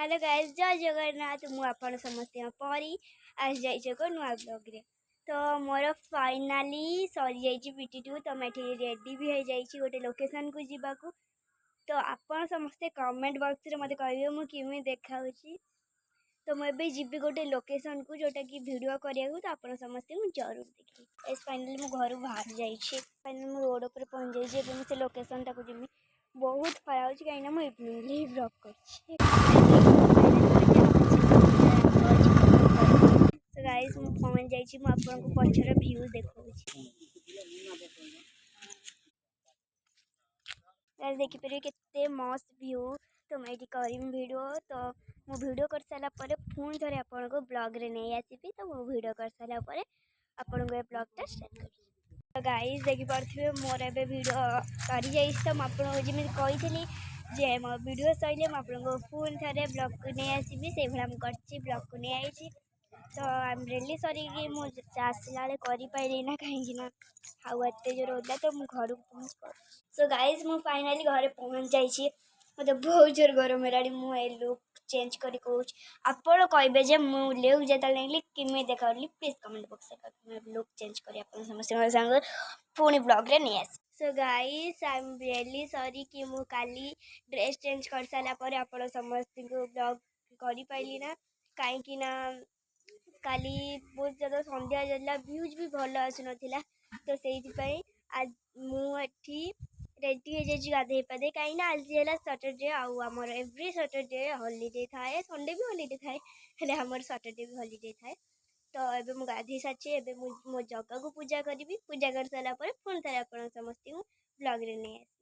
Hello guys, ଜୟ ଜଗନ୍ନାଥ। ମୁଁ ଆପଣ ସମସ୍ତଙ୍କ ପରି ଆସିଯାଇଛି ଏକ ନୂଆ ବ୍ଲଗ୍ରେ। ତ ମୋର ଫାଇନାଲି ସରିଯାଇଛି ପିଟି 2। ତ ମୁଁ ଏଠି ରେଡ଼ି ବି ହେଇଯାଇଛି ଗୋଟେ ଲୋକେସନ୍କୁ ଯିବାକୁ। ତ ଆପଣ ସମସ୍ତେ କମେଣ୍ଟ ବକ୍ସରେ ମୋତେ କହିବେ ମୁଁ କେମିତି ଦେଖାଉଛି। ତ ମୁଁ ଏବେ ଯିବି ଗୋଟେ ଲୋକେସନ୍କୁ, ଯେଉଁଟାକି ଭିଡ଼ିଓ କରିବାକୁ। ତ ଆପଣ ସମସ୍ତଙ୍କୁ ଜରୁର ଦେଖିବି। ଏସ୍, ଫାଇନାଲି ମୁଁ ଘରୁ ବାହାରି ଯାଇଛି। ଫାଇନାଲି ମୁଁ ରୋଡ଼ ଉପରେ ପହଞ୍ଚି ଯାଇଛି। ଏବେ ମୁଁ ସେ ଲୋକେସନ୍ଟାକୁ ଯିବି। ବହୁତ ଖରା ହେଉଛି, କାହିଁକିନା ମୁଁ ଇଭିନିଂଲି ବ୍ଲଗ୍ କରୁଛି। ତ ଗାଇସ୍, ମୁଁ ପହଞ୍ଚି ଯାଇଛି। ମୁଁ ଆପଣଙ୍କୁ ପଛର ଭ୍ୟୁ ଦେଖାଉଛି। ଗାଇସ୍, ଦେଖିପାରିବେ କେତେ ମସ୍ତ ଭ୍ୟୁ। ତ ମୁଁ ଏଇଠି କରିବି ଭିଡ଼ିଓ। ତ ମୁଁ ଭିଡ଼ିଓ କରିସାରିଲା ପରେ ପୁଣି ଥରେ ଆପଣଙ୍କୁ ବ୍ଲଗ୍ରେ ନେଇ ଆସିବି। ତ ମୁଁ ଭିଡ଼ିଓ କରିସାରିଲା ପରେ ଆପଣଙ୍କୁ ଏ ବ୍ଲଗ୍ଟା ଷ୍ଟାର୍ଟ କରିବି। ତ ଗାଇସ୍, ଦେଖିପାରୁଥିବେ ମୋର ଏବେ ଭିଡ଼ିଓ ସରିଯାଇଛି। ତ ମୁଁ ଆପଣଙ୍କୁ ଯେମିତି କହିଥିଲି ଯେ ମୋ ଭିଡ଼ିଓ ସରିଲେ ମୁଁ ଆପଣଙ୍କୁ ପୁଣି ଥରେ ବ୍ଲଗ୍କୁ ନେଇ ଆସିବି, ସେଇଭଳିଆ ମୁଁ କରିଛି, ବ୍ଲଗ୍କୁ ନେଇ ଆସିଛି। ତ I M really ସରି କି ମୁଁ ଆସିଲା ବେଳେ କରିପାରିଲି ନା, କାହିଁକି ନା ଆଉ ଏତେ ଜୋର ହେଉଥିଲା। ତ ମୁଁ ଘରକୁ ପହଞ୍ଚି। ସୋ ଗାଇସ୍, ମୁଁ ଫାଇନାଲି ଘରେ ପହଞ୍ଚି ଯାଇଛି। ମୋତେ ବହୁତ ଜୋର ଗରମ ହେଲାଣି। ମୁଁ ଏ ଲୁକ୍ ଚେଞ୍ଜ କରି କହୁଛି। ଆପଣ କହିବେ ଯେ ମୁଁ ଲୁକ୍ ଯେତେବେଳେ ନେଲି କେମିତି ଦେଖାଉଲି। ପ୍ଲିଜ୍ କମେଣ୍ଟ ବକ୍ସରେ କହିବେ। ମୁଁ ଲୁକ୍ ଚେଞ୍ଜ କରି ଆପଣ ସମସ୍ତଙ୍କ ସାଙ୍ଗରେ ପୁଣି ବ୍ଲଗ୍ରେ ନେଇ ଆସିବି। So guys, I am really sorry କି ମୁଁ କାଲି ଡ୍ରେସ୍ ଚେଞ୍ଜ କରିସାରିଲା ପରେ ଆପଣ ସମସ୍ତଙ୍କୁ ବ୍ଲଗ୍ କରିପାରିଲି ନା, କାହିଁକି ନା କାଲି ବହୁତ ଜ୍ୟାଦା ସନ୍ଧ୍ୟା ହେଇଯାଇଥିଲା, ଭ୍ୟୁଜ୍ ବି ଭଲ ଆସୁନଥିଲା। ତ ସେଇଥିପାଇଁ ମୁଁ ଏଠି ରେଡ଼ି ହେଇଯାଇଛି ଗାଧେଇ ପାଧେଇ, କାହିଁକି ନା ଆଜି ହେଲା ସଟରଡେ ଆଉ ଆମର ଏଭ୍ରି ସଟରଡେ ହଲିଡ଼େ ଥାଏ। ସଣ୍ଡେ ବି ହଲିଡ଼େ ଥାଏ, ହେଲେ ଆମର ସଟରଡେ ବି ହଲିଡ଼େ ଥାଏ। ତ ଏବେ ମୁଁ ଗାଧେଇ ସାରିଛି। ଏବେ ମୁଁ ମୋ ଜଗାକୁ ପୂଜା କରିବି। ପୂଜା କରିସାରିଲା ପରେ ପୁଣି ଥରେ ଆପଣ ସମସ୍ତଙ୍କୁ ବ୍ଲଗ୍ରେ ନେଇ ଆସିବି।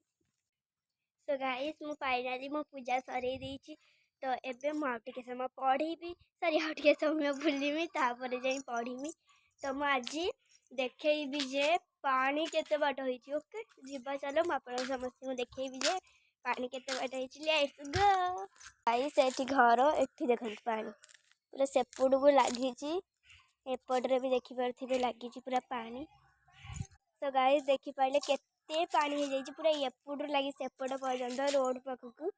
ସୋ ଗାଇସ୍, ମୁଁ ଫାଇନାଲି ମୋ ପୂଜା ସରେଇ ଦେଇଛି। ତ ଏବେ ମୁଁ ଆଉ ଟିକେ ସମୟ ପଢ଼ିବି, ସରି, ଆଉ ଟିକେ ସମୟ ବୁଲିବି, ତାପରେ ଯାଇ ପଢ଼ିବି। ତ ମୁଁ ଆଜି ଦେଖେଇବି ଯେ ପାଣି କେତେ ବାଟ ହେଇଛି। ଓକେ, ଯିବା ଚାଲ। ମୁଁ ଆପଣ ସମସ୍ତଙ୍କୁ ଦେଖେଇବି ଯେ ପାଣି କେତେ ବାଟ ହେଇଛି। Let's go guys. ଏଠି ଘର, ଏଠି ଦେଖନ୍ତୁ ପାଣି ପୁରା ସେପଟକୁ ଲାଗିଛି। ଏପଟରେ ବି ଦେଖିପାରୁଥିବେ ଲାଗିଛି ପୁରା ପାଣି। ତ ଗାଇସ୍, ଦେଖିପାରିଲେ କେତେ ପାଣି ହେଇଯାଇଛି, ପୁରା ଏପଟରୁ ଲାଗି ସେପଟ ପର୍ଯ୍ୟନ୍ତ ରୋଡ଼ ପାଖକୁ।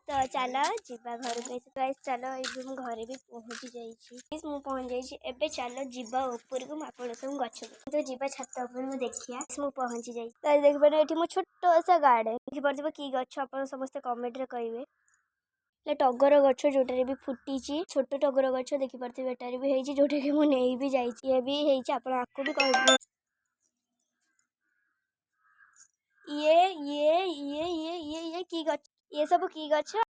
ତ ଚାଲ ଯିବା ଘରକୁ। ଗାଇସ୍, ଚାଲ। ଏବେ ମୁଁ ଘରେ ବି ପହଞ୍ଚି ଯାଇଛି। ମୁଁ ପହଞ୍ଚି ଯାଇଛି। ଏବେ ଚାଲ ଯିବା ଉପରକୁ। ମୁଁ ଆପଣ ସବୁ ଗଛ ତ ଯିବା ଛାତ ଉପରକୁ, ଦେଖିବା। ମୁଁ ପହଞ୍ଚି ଯାଇଛି। ତ ଦେଖିପାରିବେ ଏଠି ମୋ ଛୋଟ ସା ଗାର୍ଡେନ। ଦେଖିପାରୁଥିବେ କି ଗଛ, ଆପଣ ସମସ୍ତେ କମେଣ୍ଟରେ କହିବେ। ହେଲେ ଟଗର ଗଛ ଯୋଉଟାରେ ବି ଫୁଟିଛି, ଛୋଟ ଟଗର ଗଛ ଦେଖିପାରୁଥିବେ, ଏଟାରେ ବି ହେଇଛି, ଯୋଉଟାକି ମୁଁ ନେଇ ବି ଯାଇଛି। ଇଏ ବି ହେଇଛି। ଆପଣ ଆକୁ ବି କହିବେ। ଇଏ ଇଏ ଇଏ ଇଏ ଇଏ ଇଏ କି ଗଛ? ଇଏ ସବୁ କି ଗଛ?